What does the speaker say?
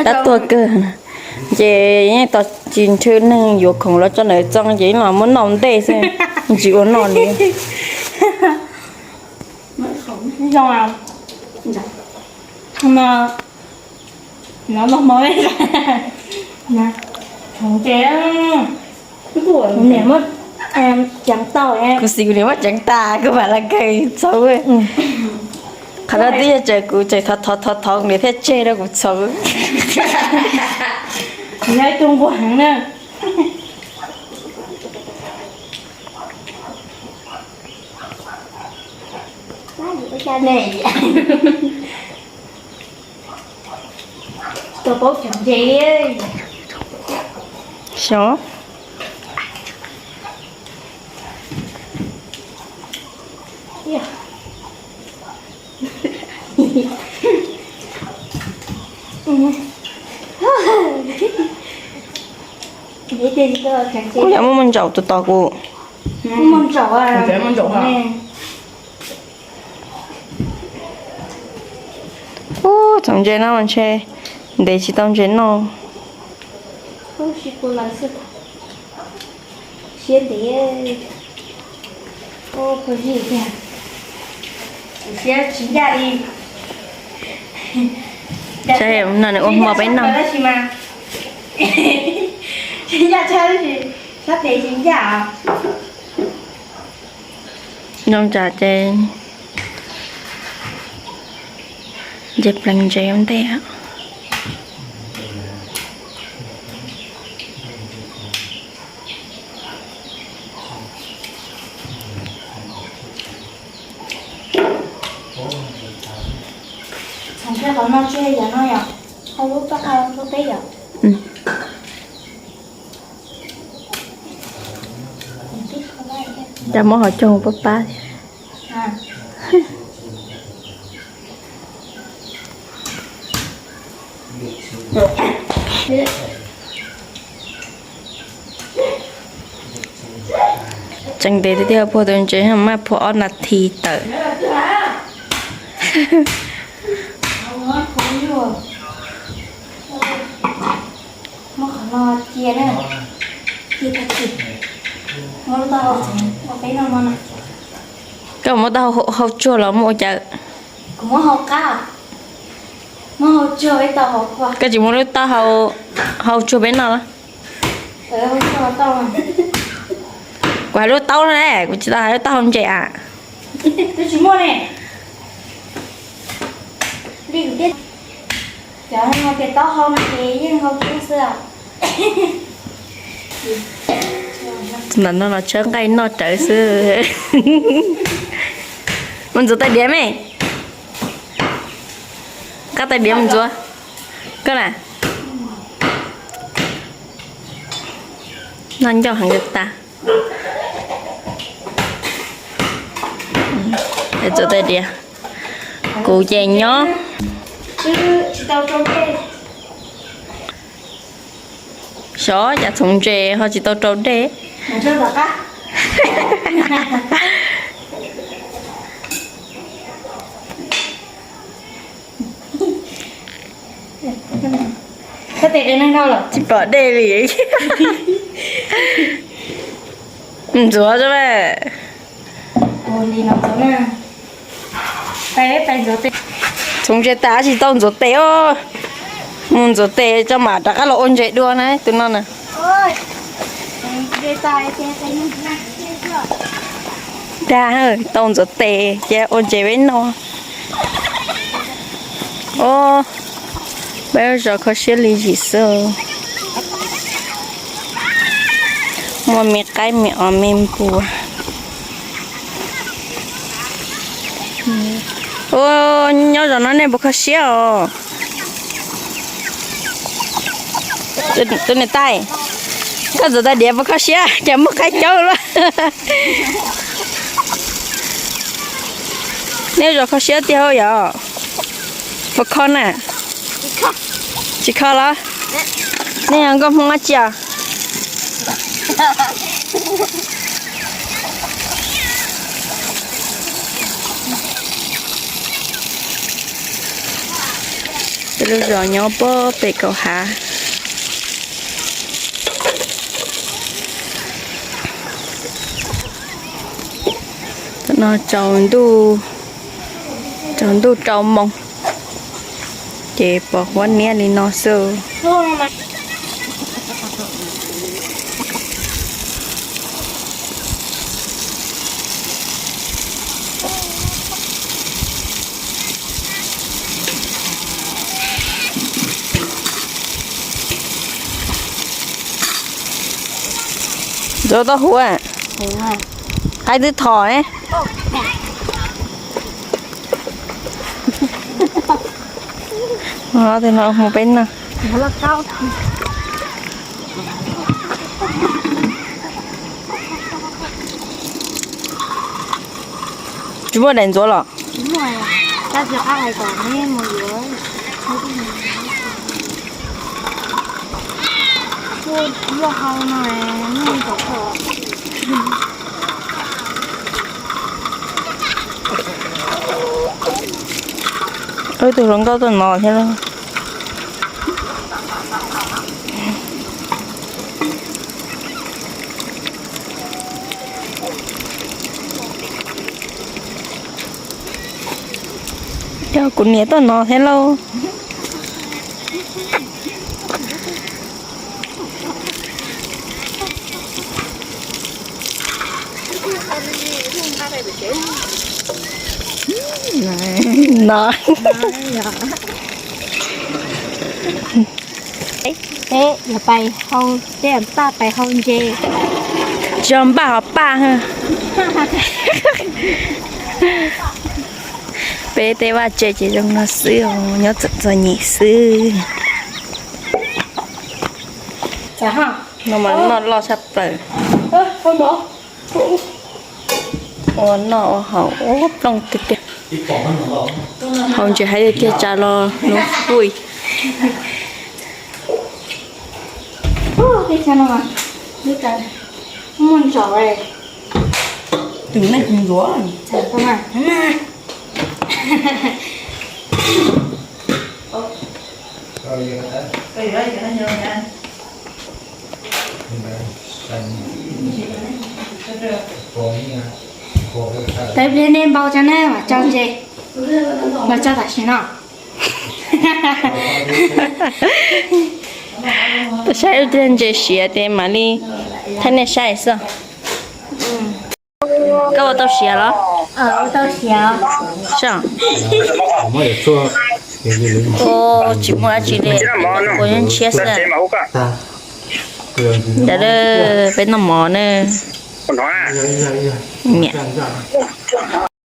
Tab tuag kawg. Ces yeej tos tsis nrhw neeg yuav khoom los tso ntawm txob ces yeej los muab noj ua ntej xwb, tsis ua noj li. Zoo no, no hmo ces niam muab ceev tau. Kuv xis kuv niam muab ceev tas kuv mam li kawg txhaum. Qhov no twb yog tseem kuv tseem thov thov thov kuv niam thiaj tseg rau kuv txhaum. Kuv yog ib tug nquag heev na. Xyov. Kuv yog muaj muaj ntsaum tus tos kuv. Ub, txhoov ntses no mas ntshe ntev tsis tau ntses noj. Siab ntev, siab tsis ncaj li. Saib no nws ua hmo peb noj. Tsis ncaj tshaj, sab tes tsis ncaj. Zoo tsam ces nce plees ntses ua ntej. Txhoov kiag qhov no tseg yam no yom, hau lub pab hau lub peb yom. Cas muab hauv caug pab pab. Tseem ntev tiag tiag, puag tus ntses maj puag ob nas this tawm. Muab qhov no cia na, cia tag kis. Muab lub taub hau txhoov ua peb noj no na. Koj muab taub hau tsuag los muab ua cas? Kuv muab hau qab, muab hau tsuag peb tau hauv kua. Koj tsis muab lub taub hau, hau tsuag peb noj los? Kuv hais lub taub no ne, kuv tsis tau hais lub taub hau ntses a. Twb tsis muaj ne. Li kuv thiaj, cov hais tias taub hau no ces yeej hau kiag xwb. Ntawm no los tshawb nqaij noj rawv xwb. Mus ntxuav tais diav me. Qab tais diav mus ntxuav. Koj na. Noj ncauj heev tas. Ntxuav tais diav. Kuv ces nyob. Xyov cas txhoov ntses ho tsis tau rau dej. Tsis pom dej li. Ntxuav xwb. Txhoov ntses tas tsis tau ntxuav tes os. Mus ntxuav tes tso mam rov qab los ua ntses dua na tus no na. Dag, tau ntxuav tes ces ua ntses peb noj. Os, peb zov kho siab li zim xwb. Muaj me qaib me os me npua. Ua, nyob zos no nej puas kho siab os? Tus niam tais, koj ntxuav tais diav puas kho siab cas muaj qaib caub luaj? Nej zos kho siab tiag yom? Puas kho na? Tsis kho los? Nej yog nkauj Hmoob dab tsi os? Lub zos nyob pem kaum hav. Tam no tsaus ntuj, tsaus ntuj rau moos, ces pos huab niab li no xwb. Ntxuav tau huv, qaib twb thom ne. Tus no mus peb no. Tsis muaj daim ntxuav los? Wb tus hluas nkauj tuaj no thiab lauj. Yog kuv niam tuaj no thiab lauj. No. Peb yuav pais hau, peb paj pais hau ntses. Tsis yog npaj hov paj. Peb tej vaj tse ces zoo no xwb, nyob txom txom nyem xwb. No mas noj loj tshaj plaws. Ua noj ua haus ua plooj tiag tiag. Haus ntses hais tiag tiag, tsam los hnub fuj. Muaj ntsaum. Tus neeg ntsuav. Tawv pliag nej npau tso na, mam tso ntses. Los tso tam sim no. Saib ib pliag ntses siav ces mam li thaij nej saib xwb. Koj ua tau siav los? Ua tau siav. Tsis muaj dab tsi li, ua ntshiab xwb. Ntawd peb noj mov na. Niam.